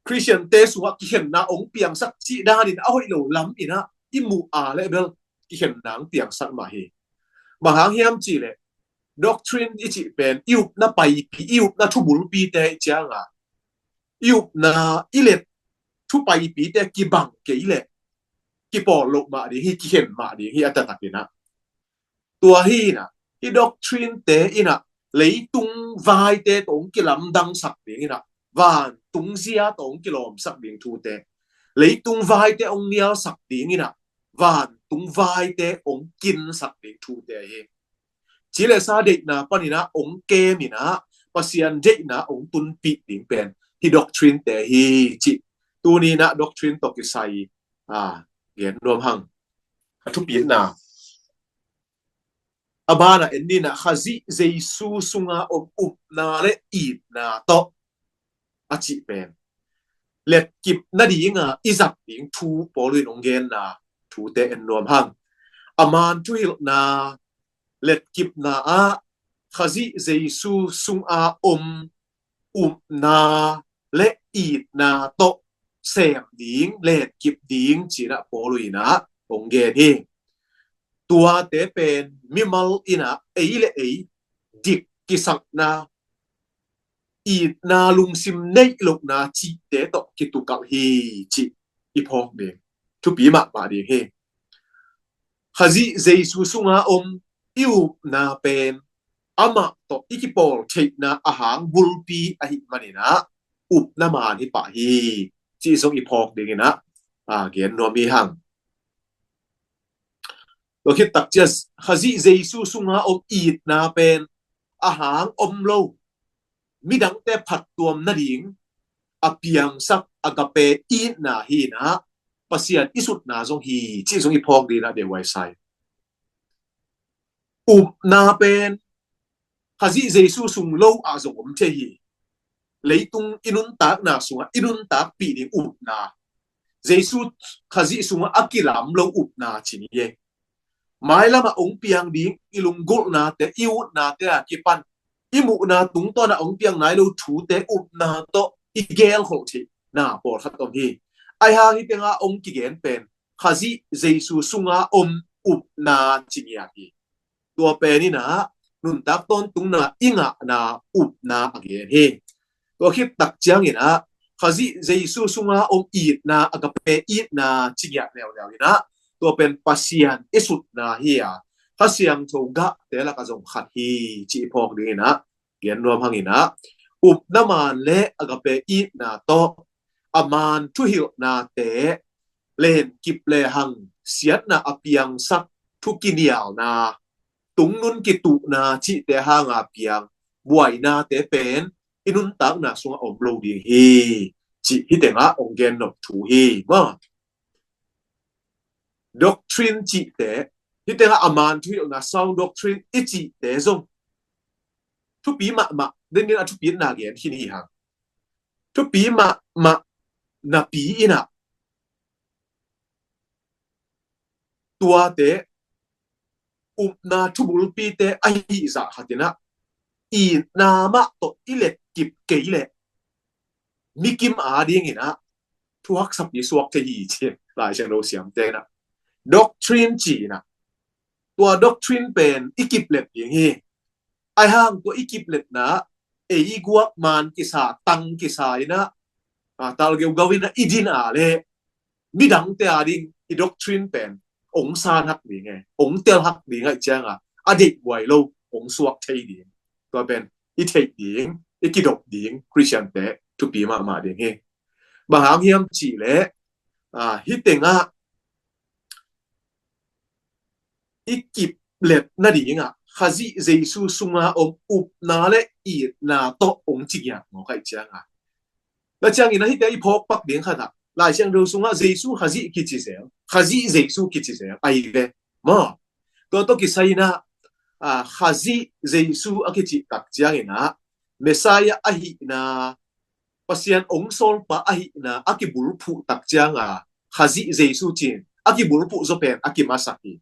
Khristiante sungah kikhenna ong piangsak cih danin a hoih lo lam in ah i muh a leh bel kikhenna ong piangsak mah hi. Bang hang hiam cih leh doctrine i cih pen i upna paipi, i upna thubulpite i cianga, i upna, i let thupaipite kibang kei leh kipawl loh mah ding hi, kikhen mah ding hi a taktak in ah. Tua hi in ah, hih doctrine te in ah leitung vaite tawh ong kilamdangsak ding in ah, vantung zia tawh ong kilawmsak ding thute, leitung vaite ong nialsak ding in ah, vantung vaite ong kinsak ding thute hi. Ci leh sa deihna panin ah ong kem in ah Pasian deihna ong tunpih ding pen hih doctrine te hi, cih tuni in ah doctrine tawh kisai, a, gen nuam hang. A thupitna a banah en ni in ah, Khazih Jesu sunga om upna leh itna tawh a cih pen letkip nadinga i zat ding thu Paul in ong genna thute en nuam hang. A maan thuhilhna letkipna ah Khazih Jesu sunga om upna leh itna tawh sem ding, letkip ding ci-in ah Paul in ah ong gen hi. Tuate pen mimal in ah ei leh ei dik kisakna, itna, lungsim neih lohna cihte tawh kitukalh hi, cih i phawk ding. Thupi mahmah ding hi. Khazih Jesu sunga om i upna pen amah tawh i kipawl theihna a hang bulpi ahih manin ah upna maan hi pah hi, cih zong i phawk ding in ah, a, gen nuam hi hang. Tua khit takciang Khazih Jesu sunga om itna pen a hang om lo, midangte phattuam nading a piangsak agape itna hi inah, Pasian i sutna zong hi cih zong i phawk ding inah dehuai sa ing. Upna pen Khazih Jesu sung lo ah zong om thei hi. Leitung i nuntakna sungah i nuntakpih ding upna, Jesu Khazih sungah a kilam lo upna ci ni e. Mailamah hong piang ding i lunggulhnate, i utnate a kipan i muhna tungtawnah hong piang nai lo thute upna tawh i gelkholh theihna pawlkhat om hi. Ahi hang hih tengah hong kigen pen Khazih Jesu sunga om upna ci ngiat hi. Tua pen inah nuntak tawntungna i ngahna upna a gen hi. Tua khit takciang inah Khazih Jesu sunga om itna, agape itna ci ngiat leuleu inah, tua pen Pasian i sutna hi a, Kha Siangtho gahte lakah zong khat hi cih i phawk ding inah gen nuam hang inah, upna maan le agape itna tawh a maan thuhilhnate, lenkip lehang siatna a piangsak thu kinialna, tungnun kituhna cihte hanga piang buainate pen i nuntakna sungah om lo ding hi cih hih tengah hong gen nop thu hi maw. Doctrine cihte, hih tengah a maan thuhilhna, sound doctrine i cihte zong thupi mahmah, den din a thupitna gen khin hi hang. Thupi mahmah napi inah tuate upna thubulpite ahi zah khat inah itna mah tawh i letkip kei leh mikim ading inah thuhaksapi suak thei hi ci Lai Siangtho siamte inah. Doctrine ci inah, tua doctrine pen i kiplet ding hi. Ahi hang tua i kipletna ei i guak maan kisa, tang kisa inah, a, tal geugau inah i din a leh midangte ading i doctrine pen hong san hak ding e, hong tel hak ding ahih cianga a deihhuai lo hong suak thei ding. Tua pen i theih ding, i kidop ding Khristiante thupi mahmah ding hi. Bang hang hiam cih leh, a, hih tengah i kiplet nadingah Khazih Jesu sunga om upna le itna tawh hong ci ngiat mawk ahih cianga, na ciangin a hihte i phawk pak ding khatah Lai Siangtho sungah Jesu Khazih kici zel, Khazih Jesu kici zel ahi ve maw. Tua tawh kisai inah, a, Khazih Jesu a kicih takciang inah Messiah ahihna, Pasian hong sawlpa ahihna a kibulphuh takcianga Khazih Jesu ci-in a kibulphuh zaw pen a kimasak hi.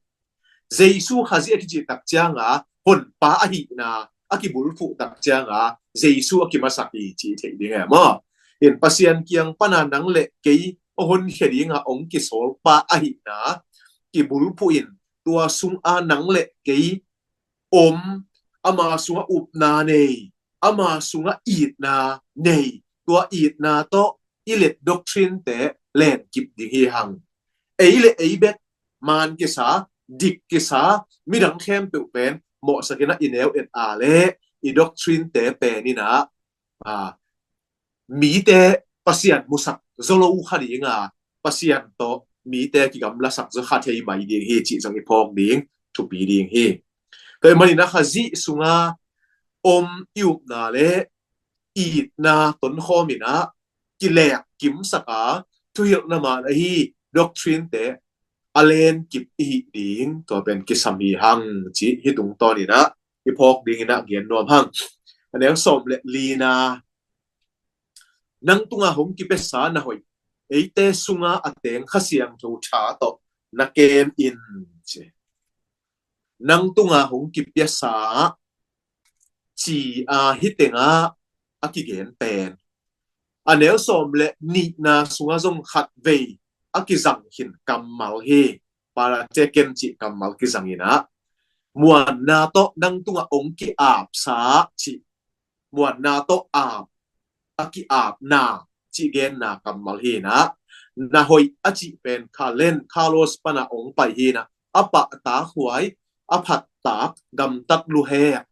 Jesu Khazih a kicih takcianga Honpa ahihna a kibulphuh takcianga Jesu a kimasak hi cih theih ding e maw. In Pasian kiang pana nang le kei hong honkhia dinga hong kisawlpa ahihna kibulphuh in tua sunga nang le kei om, ama sungah upna nei, ama sungah itna nei, tua itna tawh i let doctrine-te lenkip ding hi hang. Ei le ei bek maan kisa, dik kisa, midang khempeuh pen mawhsak inah i neu et a leh i doctrine-te pen inah, a, mite Pasian musak zaw lo kha dinga, Pasian tawh mite kigamlasak zaw kha thei mai ding hi cih zong i phawk ding thupi ding hi. Tua ahih manin a Khazih sunga om i upna le itna tonkhawm inah kilek kimsak a, thuhilhna maan ahi doctrine-te a lenkip i hih ding, tua pen kisam hi hang cih hih tungtawn inah i phawk ding inah gen nuam hang. A neu sawm le lina, nang tunga hong kipiasa na hoih, eite sunga a teng Kha Siangtho tha tawh na kem in ci. Nang tunga hong kipiasa ci a hih tengah a kigen pen. A neu sawm le nihna sungah zong khatvei a kizang khin kammal hi. Parateken cih kammal kizang inah, muanna tawh nang tungah hong ki-apsa cih, muanna tawh ap, a ki-apna cih genna kammal hi inah, na hoih a cih pen kha len, kalos pana hong pai hi inah, a pahtak huai, a phattak gamtat luhek,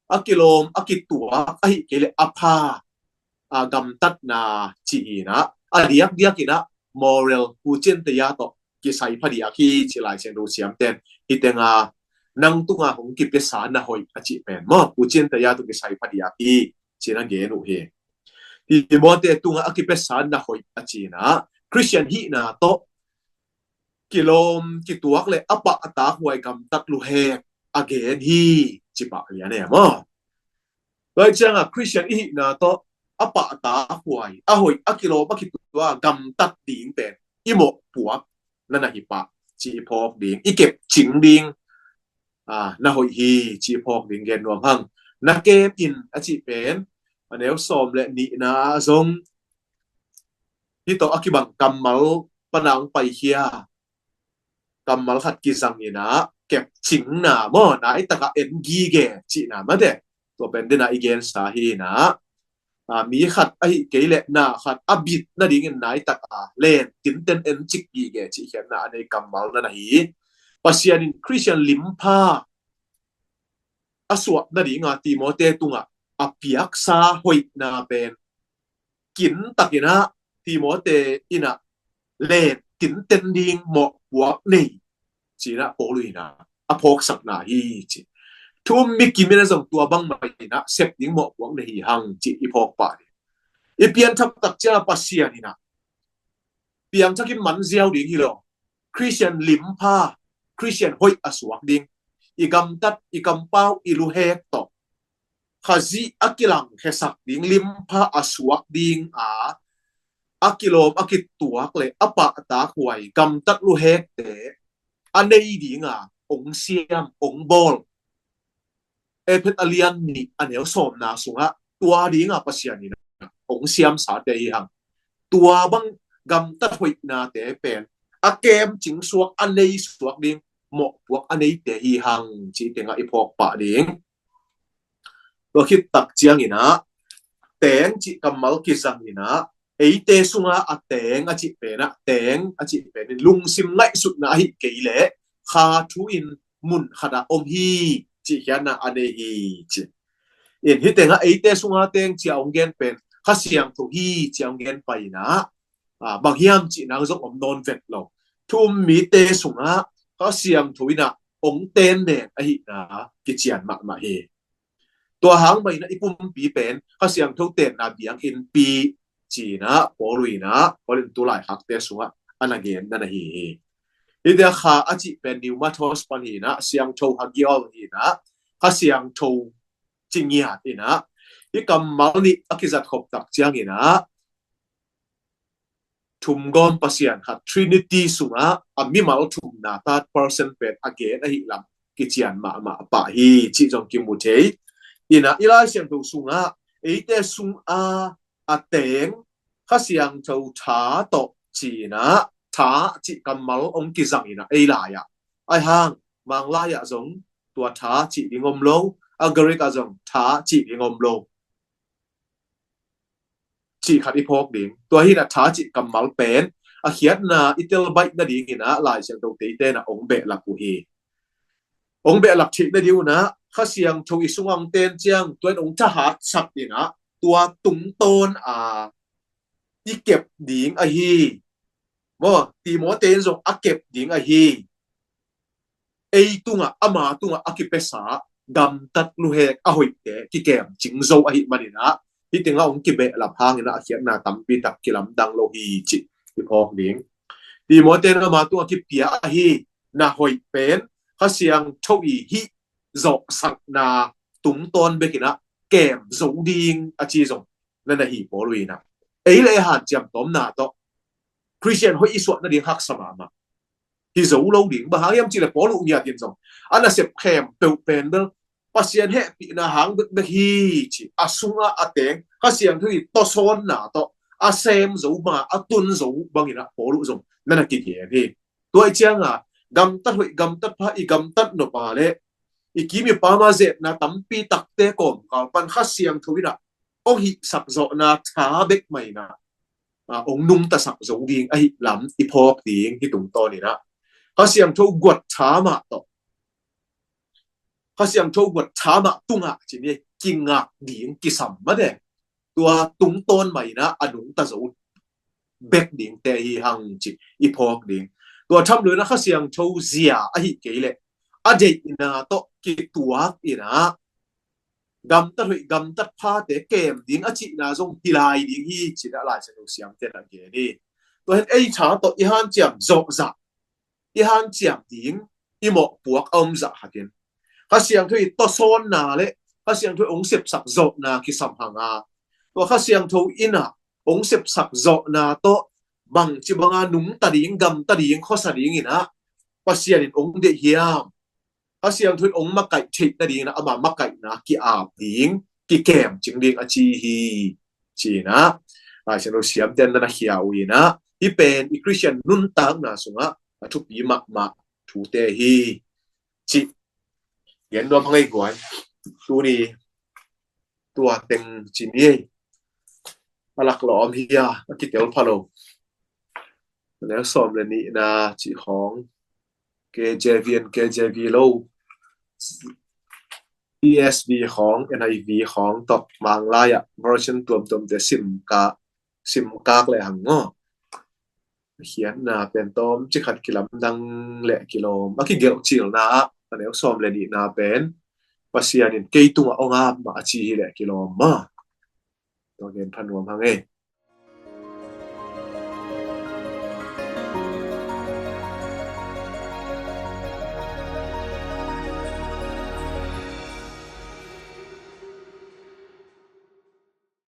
a kilawm a kituak ahih kei leh a pha, a, gamtatna cih hi inah, a diakdiak inah moral, huciante ya tawh kisai phadiak hi ci Lai Siangtho siamten. Hih tenga nang tunga hong kipiasa na hoih a cih pen maw, u cin taya tu kisai phadiak hi ci na gen uh hi. Timote tunga a kipiasa na hoih a cina Christian hihna tawh kilawm kituak le a pahtak huai gamtat luhek a gen hi ci pah lian e maw. Tua cianga Christian i hihna tawh a pahtak huai a hoih a kilawm a kituak gamtat ding pen i mawhpuak na na hi pah ci i phawk ding, i kep cing ding. Na hoih hi ci i phawk ding gen nuam hang. Na kem in a cih pen a neu sawm le nihna zong hih tawh a kibang kammal pana hong paikhia kammal khat kizang inah kep cingna maw, nai takah en gige cihna mate. Tua pen dena i gensa hi inah mi khat ahi kei le na khat a bit nadingin nai taka len tinten en cik gige cih khiatna a nei kammal na na hi. Pasian in Christian limpha a suak nadinga Timote tungah a piaksa hoihna pen kintakinah Timote inah len tinten ding mawhpuak nei cinah Paul inah a phawksakna hi ci. Thu um mi kimin a zong tua bangmah inah sep ding mawhpuak nei hi hang ci i phawk pah ding. I pianthak tak ciangah Pasian inah piangthakin manziau ding hi lo. Christian limpha, Christian hoih a suak ding, i gamtat, i kampau, i luhek tawh Khazih a kilangkhiasak ding limpha a suak dinga a kilawm a kituak le a pahtak huai gamtat luhekte a nei dinga ong siam ong bawl. Efesa a lian nih a neu sawmna sungah tua dinga Pasian inah ong siamsate hi hang. Tua bang gamtat hoihnate pen a kem cing suak a nei suak ding mawhpuak a neite hi hang ci tengah i phawk pah ding. Tua khit tak cianginah teng cih kammal kizang inah eite sunga a teng a cih penah teng a cih penin lungsim ngaihsutna ahi kei leh kha thu in mun khatah om hi cih khiatna a nei hi ci. In hih tengah eite sunga teng cia ong gen pen Kha Siangtho hi cia ong gen pai inah bang hiam cih nang zong om nawn vet lo. Thu um mite sungah Kha Siangtho inah ong ten nen ahihna kician mahmah hi. Tua hang mah inah i pumpi pen Kha Siangtho tenna biakinnpi cinah Paul inah Paul in tu laikhakte sungah a na gen na na hi hi. Hih tia kha a cih pen pneumatos pan hinah siangtho hagiol hinah Kha Siangtho ci ngiat inah hih kammal nih a kizat khop tak cianginah thumgawm Pasian khat Trinity sungah a mimal thumna third person pen a gen ahi lam kician mahmah pah hi cih zong kimu thei. Inah i Lai Siangtho sungah eite sunga a teng Kha Siangtho tha tawh cinah tha cih kammal ong kizang inah ei lai-ah ai hang Manglai-ah zong tua tha cih ding om lo, a Greek ah zong tha cih ding om lo. Cih khat i phawk ding. Tua hinah tha cih kammal pen a khiatna i tel baih nadinginah Lai Siangtho teite inah ong behlap uh hi. Ong behlap theih nadingunah Kha Siangtho i sungah ong ten ciang tua in ong thahatsak inah tua tungtawn a i kep ding ahi. Maw, Timote in zong a kep ding ahi. Ei tungah ama tungah a kipesa gamtat luhek a hoihte kikem cing zo ahi maninah hih tengah ong kibehlap hanginah a khiatna tampi tak kilamdang lo hi cih i phawk ding. Timote in ama tungah kipia ahi na hoih pen Kha Siangtho i hih zawhsakna tungtawn bekinah kem zo ding a ci zong na na hi Paul inah ei le ei hanciam tawmna tawh Christian hoih i suah nading haksa mahmah. Hi zo lo ding bang hang hiam cih le Paul uh ngiatin zong a nasep khem peuh pen bel Pasian hehpihna hang bekbek hi ci a sungah a teng Kha Siangtho i tawsawnna tawh a sem zo ma a tun zo banginah Paul uh zong na na kigen hi. Tua i cianga gamtat hoih gamtat pha i gamtat nop a le i kim i pam a zepna tampi takte kawmkal pan Kha Siangtho inah ong hihsak zawhna tha bek mah inah ong nungtasak zo ding ahi lam i phawk ding hi tungtawn inah Kha Siangtho guat tha mah tawh Kha Siangtho guat tha mah tungah cini kingak ding kisam mate. Tua tungtawn mah inah a nungta zo bek dingte hi hang ci i phawk ding. Tua tham lo in ah Kha Siangtho zia ahi kei leh a deihna tawh kituak in ah gamtat hoih gamtat phate kem ding a cihna zong hi lai ding hi, ci-in ah Lai Siangtho siamte in ah gen hi. Tua hi in ei tha tawh i hanciam zawh zah, i hanciam ding i mawhpuak a om zah khat in Kha Siangtho i tawsawnna le Kha Siangtho i hong sepsak zawhna kisam hang a, tua Kha Siangtho in ah hong sepsak zawhna tawh bangci banga nungta ding, gamta ding, khuasa ding in ah Pasian in hong deih hiam? Kha Siangtho in hong makaih theih nading in ah ama makaihna ki-ap ding, kikem cing ding a ci hi, ci-in ah Lai Siangtho siamte in ah na khia uh in ah, hih pen i Khristian nuntakna sungah a thupi mahmah thute hi, cih gen nuam hang ei guai. Tuni tua teng ci ni ei. A laklawm hi a, a kitel pha lo. Neu sawm le nihna cih khawng, K J V and K J V lo, E S V khawng, N I V khawng tawh Manglai ah version tuamtuamte sim kak, sim kak le hang aw. Khiatna pen tawmcik khat kilamdang le kilawm. A kigelh cilna ah a neu sawm le nihna pen Pasian in kei tungah hong ap mah a ci hi le kilawm maw. Tua gen pha nuam hang ei.